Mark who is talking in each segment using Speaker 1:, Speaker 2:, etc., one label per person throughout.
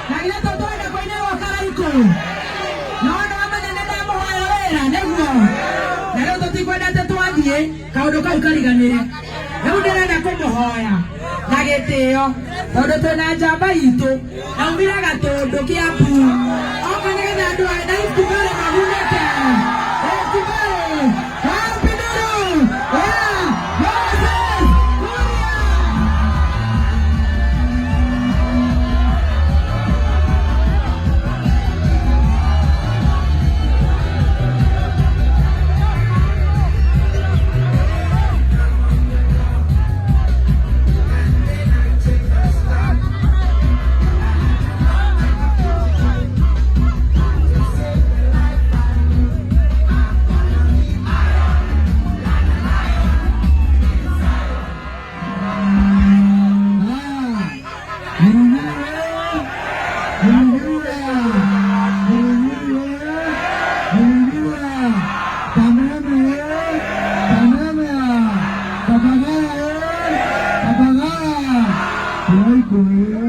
Speaker 1: Na githĩ to twende kũinĩrwo Karaikũ? No nĩ wamenya nĩ ndamũhoera wĩra nĩguo. Na rĩu tũtikwenda atĩ twathiĩ kaũndũ kau kariganĩre. Rĩu ndĩrenda kũmũhoya na gĩtĩo tondũ twĩna njamba itũ na umire Gatũndũ Kĩambu. Oka nĩgetha andũ a Rift Valley magunĩke. Rift Valley, wapi nduru? Yeah, Moses Kuria.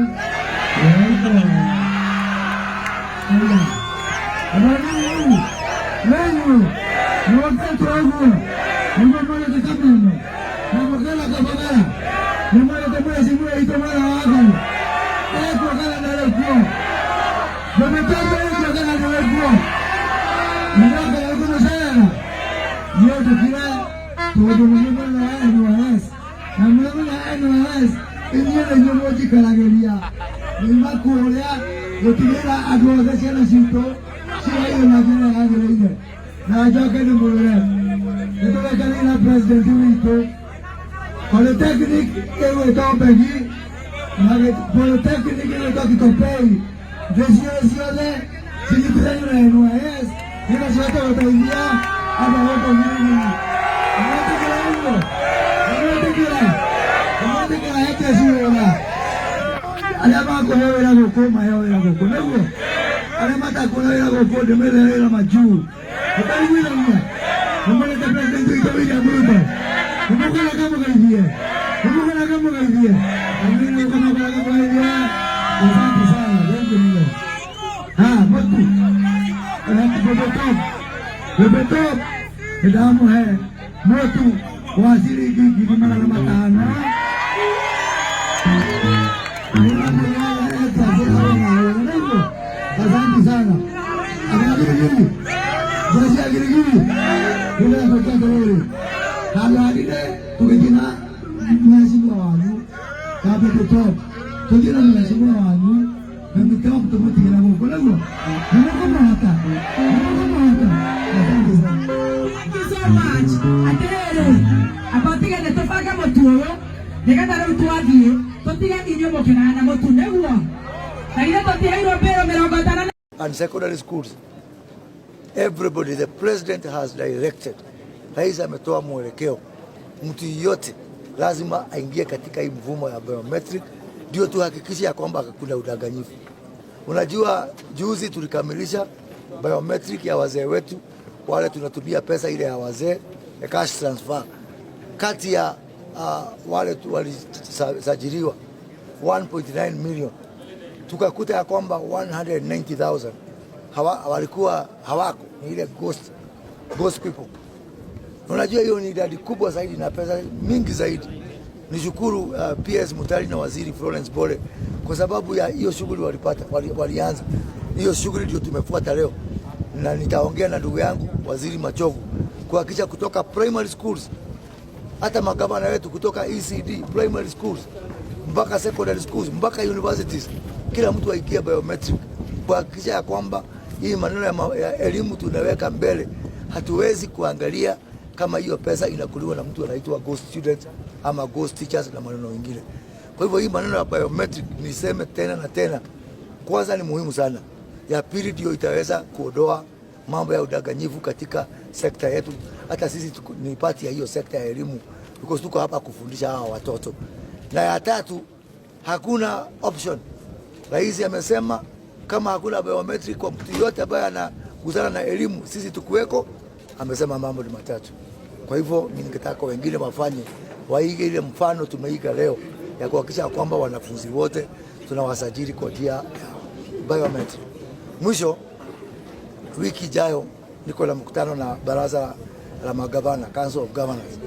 Speaker 2: Na mũthenya NYS inyuĩ nĩinyuĩ mũnjikaragĩria nyuma kũrĩa gũtigĩrĩra andũ othe ciana citũ ciraire na njĩra yagĩrĩire. Na njoke ndĩmwĩre nĩtũrekanĩire na president witũ, polytechnic ĩgwĩtwo Mbegi na polytechnic ĩgwĩtwo Kitopei, thĩ ciothe cinyitithanio na NYS nĩgetha cihote gũteithia andũ a gũkũ Giligili. Nĩmwetĩkĩra ũguo? Nĩmwetĩkĩra? Nĩmwetĩkĩra hete ciwĩra? Arĩa makũheo wĩra gũkũ maheo wĩra gũkũ, nĩguo arĩa matakuona wĩra gũkũ ndĩmethere wĩra majuu. Nĩtwaiguithania? Nĩmwendete president witũ William Ruto? Nĩmũkwenda kamũgeithie? Nĩmũkwenda kamũgeithie? Amini ũkamũkwenda kamũgeithie. Asante sana, thank you mũno. Ah, mũtu Bebe Top, Bebe Top, nĩndamũhe mũtu wa ciringi 500,000. Asante sana. Akina Giligili, jeshi ya Giligili, nĩndakũria atĩrĩrĩ, handũ hangine tũgĩthiĩ na mheshimiwa wanyu na Bebe Top, tũthiĩ na mheshimiwa wanyu na Bebe Top tũmũtigĩre gũkũ, nĩguo nĩmũkũmũhota, nĩmũkũmũhota. Asante sana.
Speaker 1: Thank you so much. Atĩrĩrĩ, amba ũtige nĩ tũbange mũtu ũyũ nĩgetha rĩu twathiĩ tũtige inyuĩ mũkĩgayana mũtu, nĩguo na githĩ tũtiheirwo mbĩrũ 50
Speaker 2: and secondary schools. Everybody, the president has directed. Rais ametoa mwelekeo, mtu yeyote lazima aingie katika hii mfumo ya biometric, ndio tuhakikishe ya kwamba kuna udanganyifu. Unajua, juzi tulikamilisha biometric ya wazee wetu wale tunatumia pesa ile ya wazee ya cash transfer, kati ya wale walisajiliwa 1.9 million tukakuta ya kwamba 190,000 walikuwa hawako, ni ile ghost people. Unajua hiyo ni idadi kubwa zaidi na pesa mingi zaidi. Nishukuru PS Mutali na Waziri Florence Bole kwa sababu ya hiyo shughuli walipata, walianza hiyo shughuli ndio tumefuata leo, na nitaongea na ndugu yangu Waziri Machogu kuhakikisha kutoka primary schools hata magavana wetu kutoka ECD primary schools mpaka secondary schools mpaka universities, kila mtu aingie biometric kuhakikisha ya kwamba hii maneno ya elimu tunaweka mbele. Hatuwezi kuangalia kama hiyo pesa inakuliwa na mtu anaitwa ghost students ama ghost teachers na maneno mengine. Kwa hivyo hii maneno ya biometric niseme tena na tena, kwanza ni muhimu sana. Ya pili ndio itaweza kuondoa mambo ya udanganyifu katika sekta yetu. Hata sisi ni part ya hiyo sekta ya elimu because tuko hapa kufundisha hawa watoto. Na ya tatu, hakuna option. Rais amesema kama hakuna biometric kwa mtu yote ambaye anagusana na elimu, sisi tukuweko. Amesema mambo ni matatu. Kwa hivyo mimi ningetaka wengine wafanye, waige ile mfano tumeiga leo ya kuhakikisha kwamba wanafunzi wote tunawasajili kwa njia ya biometric. Mwisho, wiki ijayo niko na mkutano na baraza la magavana, Council of Governors,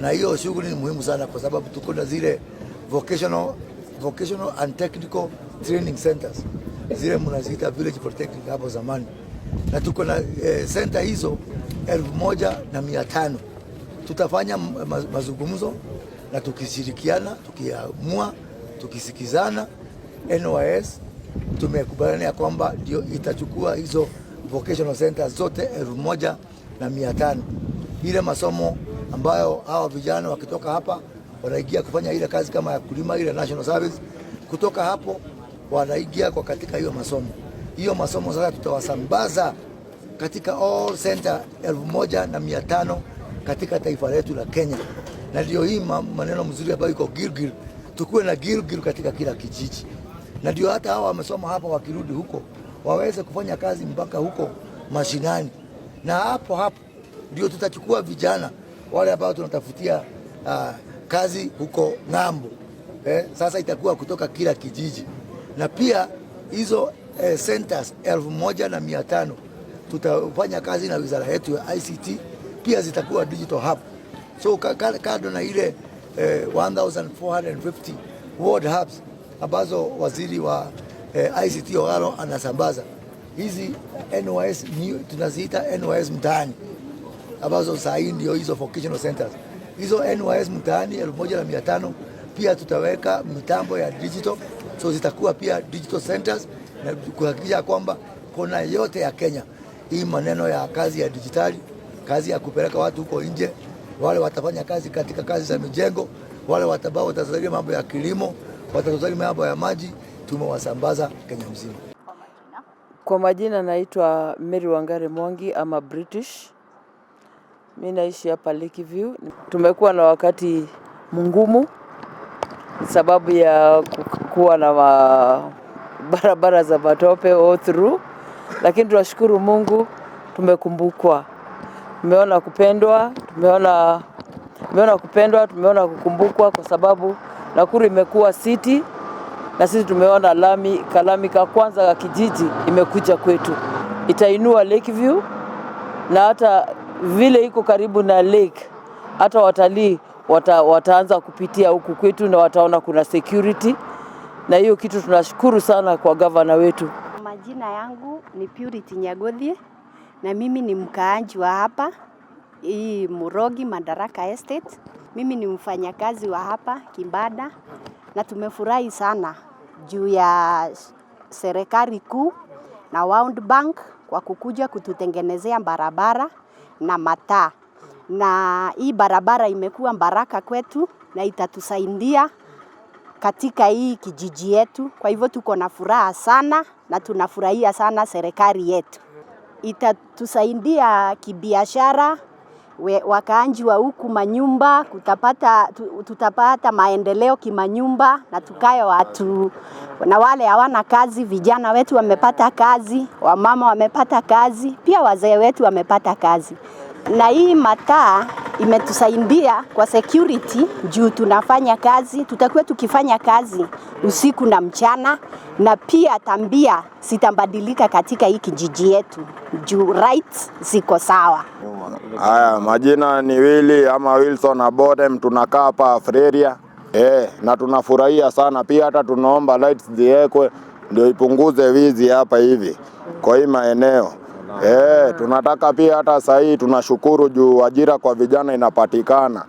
Speaker 2: na hiyo shughuli ni muhimu sana kwa sababu tuko na zile vocational and technical training centers, zile mnaziita village polytechnic hapo zamani, na tuko na center hizo 1500. Tutafanya mazungumzo na tukishirikiana, tukiamua, tukisikizana, NYS tumekubaliana ya kwamba ndio itachukua hizo vocational centers zote 1500, ile masomo ambayo hawa vijana wakitoka hapa wanaingia kufanya ile kazi kama ya kulima, ile national service. Kutoka hapo wanaingia kwa katika hiyo masomo. Hiyo masomo sasa tutawasambaza katika all center 1500 katika taifa letu la Kenya, na ndio hii maneno mzuri ambayo iko Gilgil, tukuwe na Gilgil katika kila kijiji, na ndio hata hawa wamesoma hapa wakirudi huko waweze kufanya kazi mpaka huko mashinani, na hapo hapo ndio tutachukua vijana wale ambao tunatafutia kazi huko ng'ambo. Sasa itakuwa kutoka kila kijiji, na pia hizo centers 1500 tutafanya kazi na wizara yetu ya ICT, pia zitakuwa digital hub. So kando na ile 1450 ward hubs ambazo waziri wa ICT Ogalo anasambaza, hizi NYS tunaziita NYS mtaani ambazo saa hii ndio hizo vocational centers. Hizo NYS mtaani 1500 pia tutaweka mitambo ya digital, so zitakuwa pia digital centers na kuhakikisha kwamba kona yote ya Kenya hii maneno ya kazi ya dijitali, kazi ya kupeleka watu huko nje, wale watafanya kazi katika kazi za mijengo, wale watabao watasaidia mambo ya kilimo, watasaidia mambo ya maji, tumewasambaza Kenya mzima.
Speaker 3: Kwa majina naitwa Mary Wangare Mwangi ama British. Mi naishi hapa Lakeview. Tumekuwa na wakati mgumu sababu ya kuwa na barabara za matope all through, lakini tunashukuru Mungu tumekumbukwa. Tumeona kupendwa, tumeona kupendwa, tumeona kukumbukwa kwa sababu Nakuru imekuwa city na sisi tumeona lami, kalami ka kwanza ka kijiji imekuja kwetu, itainua Lakeview na hata vile iko karibu na lake, hata watalii wataanza kupitia huku kwetu na wataona kuna security, na hiyo kitu tunashukuru sana kwa gavana wetu.
Speaker 4: Majina yangu ni Purity Nyagothie na mimi ni mkaaji wa hapa hii Murogi Madaraka Estate. Mimi ni mfanyakazi wa hapa Kimbada na tumefurahi sana juu ya serikali kuu na World Bank kwa kukuja kututengenezea barabara na mataa. Na hii barabara imekuwa baraka kwetu na itatusaidia katika hii kijiji yetu. Kwa hivyo tuko na furaha sana na tunafurahia sana serikali yetu. Itatusaidia kibiashara, wakaaji wa huku manyumba, tutapata maendeleo kimanyumba na tukae watu na wale hawana kazi, vijana wetu wamepata kazi, wamama wamepata kazi, pia wazee wetu wamepata kazi. Na hii mataa imetusaidia kwa security juu tunafanya kazi, tutakuwa tukifanya kazi usiku na mchana, na pia tabia zitabadilika katika hii kijiji yetu juu rights ziko sawa.
Speaker 5: Haya, majina ni Willy ama Wilson Abodem, tunakaa hapa Afreria na tunafurahia sana pia, hata tunaomba lights ziwekwe ndio ipunguze wizi hapa hivi kwa hii maeneo. Tunataka pia hata saa hii tunashukuru juu ajira kwa vijana inapatikana.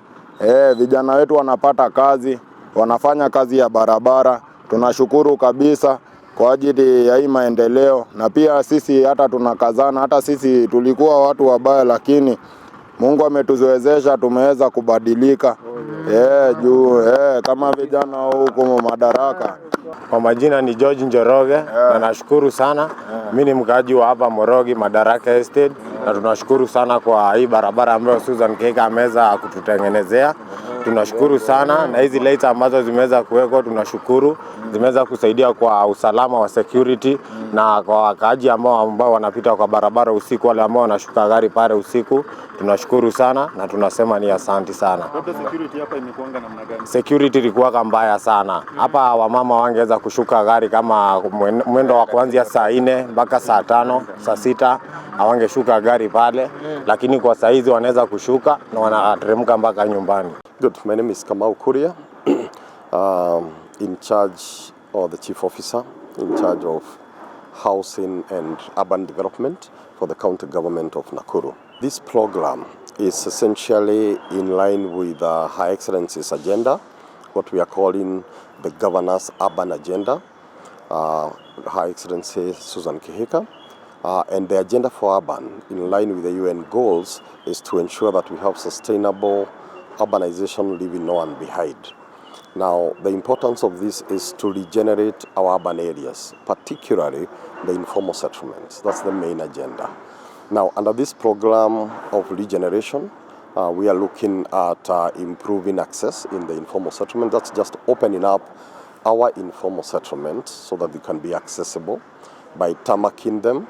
Speaker 5: Vijana wetu wanapata kazi, wanafanya kazi ya barabara. Tunashukuru kabisa kwa ajili ya hii maendeleo, na pia sisi hata tunakazana, hata sisi tulikuwa watu wabaya, lakini Mungu ametuwezesha tumeweza kubadilika. Juu kama vijana huko Madaraka.
Speaker 6: Kwa majina ni George Njoroge na nashukuru sana. Mimi ni mkaaji wa hapa Morogi Madaraka Estate na tunashukuru sana kwa hii barabara ambayo Susan Kihika ameweza kututengenezea. Tunashukuru sana na hizi lights ambazo zimeweza kuwekwa, tunashukuru zimeweza kusaidia kwa usalama wa security na kwa wakaaji ambao wanapita kwa barabara usiku, wale ambao wanashuka gari pale usiku, tunashukuru sana na tunasema ni asanti sana.
Speaker 7: Labda security hapa imekuanga namna gani?
Speaker 6: Security ilikuwa mbaya sana hapa, wamama wangeweza kushuka gari kama mwendo wa kuanzia saa 4 mpaka saa 5 saa 6 hawangeshuka gari pale, lakini kwa saa hizi wanaweza kushuka na wanateremka mpaka nyumbani.
Speaker 8: Good. My name is Kamau Kuria, in charge, or the chief officer in charge of housing and urban development for the county government of Nakuru. This program is essentially in line with Her Excellency's agenda, what we are calling the Governor's Urban Agenda, Her Excellency Susan Kihika. And the agenda for urban, in line with the UN goals, is to ensure that we have sustainable urbanization, leaving no one behind. Now, the importance of this is to regenerate our urban areas, particularly the informal settlements. That's the main agenda. Now, under this program of regeneration, we are looking at improving access in the informal settlement. That's just opening up our informal settlements so that they can be accessible by tarmacking them.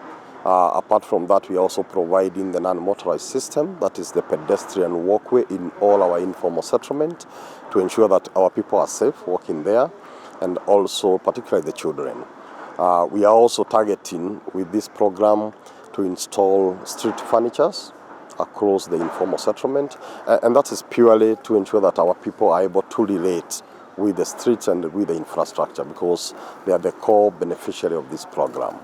Speaker 8: Apart from that, we are also providing the non-motorized system, that is the pedestrian walkway in all our informal settlement, to ensure that our people are safe walking there, and also particularly the children. We are also targeting with this program to install street furnitures across the informal settlement, and that is purely to ensure that our people are able to relate with the streets and with the infrastructure, because they are the core beneficiary of this program.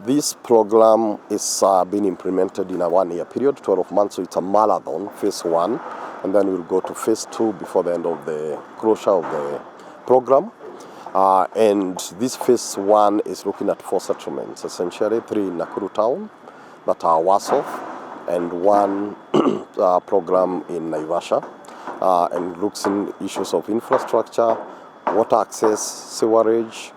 Speaker 8: This program is being implemented in a 1-year period, 12 months, so it's a marathon, phase one, and then we'll go to phase two before the end of the closure of the program. And this phase one is looking at 4 settlements, essentially 3 in Nakuru town that are worse off, and 1 program in Naivasha, and looks in issues of infrastructure, water access, sewerage,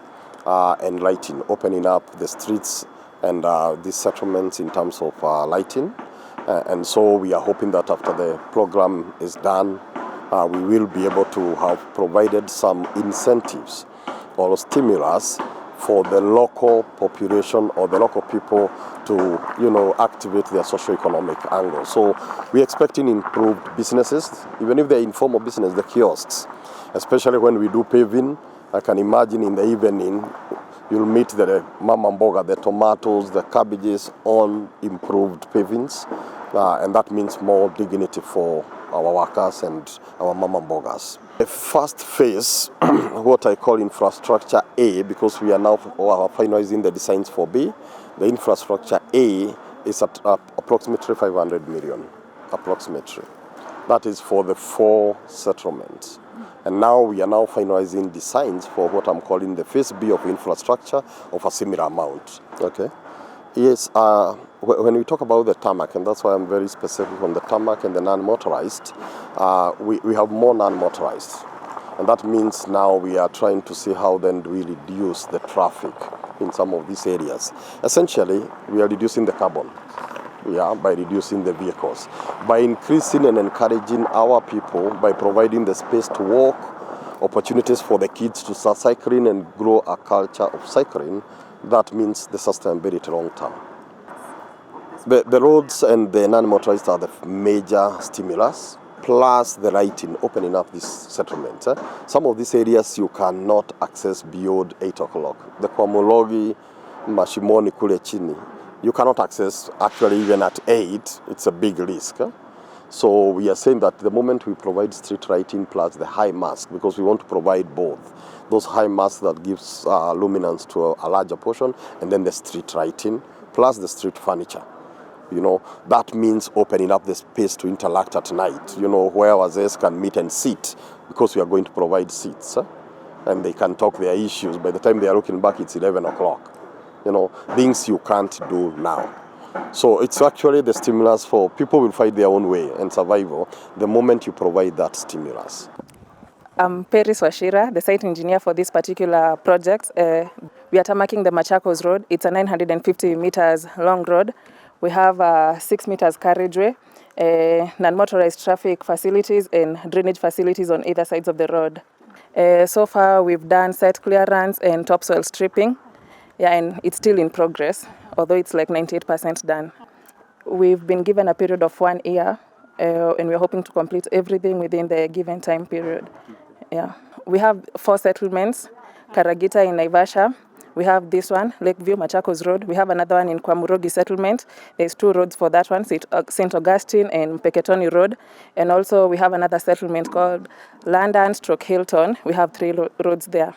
Speaker 8: and lighting, opening up the streets and these settlements in terms of lighting. And so we are hoping that after the program is done, we will be able to have provided some incentives or stimulus for the local population or the local people to, activate their socio-economic angle. So we're expecting improved businesses, even if they're informal business, the kiosks, especially when we do paving. I can imagine in the evening, you'll meet the mama mboga, the tomatoes, the cabbages on improved pavings, and that means more dignity for our workers and our mama mbogas. The first phase, what I call infrastructure A, because we are now finalizing the designs for B, the infrastructure A is at approximately 500 million, approximately. That is for the 4 settlements. And now we are now finalizing designs for what I'm calling the phase B of infrastructure of a similar amount. Okay. Yes, when we talk about the tarmac, and that's why I'm very specific on the tarmac and the non-motorized, we have more non-motorized. And that means now we are trying to see how then do we reduce the traffic in some of these areas. Essentially, we are reducing the carbon. Yeah, by reducing the vehicles, by increasing and encouraging our people, by providing the space to walk, opportunities for the kids to start cycling and grow a culture of cycling. That means the sustainability long term. The roads and the non-motorized are the major stimulus, plus the lighting, opening up this settlement. Some of these areas you cannot access beyond 8 o'clock. The Kwa Murogi, Mashimoni kule chini, you cannot access actually even at 8. It's a big risk. So we are saying that the moment we provide street lighting plus the high mast, because we want to provide both, those high masts that gives luminance to a larger portion, and then the street lighting plus the street furniture. That means opening up the space to interact at night, where wazee can meet and sit, because we are going to provide seats, And they can talk their issues. By the time they are looking back, it's 11 o'clock. Things you can't do now. So it's actually the stimulus for people will find their own way and survival the moment you provide that stimulus.
Speaker 9: I'm Peris Wachira, the site engineer for this particular project. We are tarmacking the Machakos Road. It's a 950 meters long road. We have a 6 meters carriageway Non-motorized traffic facilities and drainage facilities on either sides of the road. So far, we've done site clearance and topsoil stripping. Yeah, and it's still in progress, although it's like 98% done. We've been given a period of 1 year, and we're hoping to complete everything within the given time period. Yeah. We have four settlements: Karagita in Naivasha. We have this one, Lakeview, Machakos Road. We have another one in Kwa Murogi settlement. There's two roads for that one, St. Augustine and Mpeketoni Road. And also we have another settlement called London/Hilton. We have three roads there.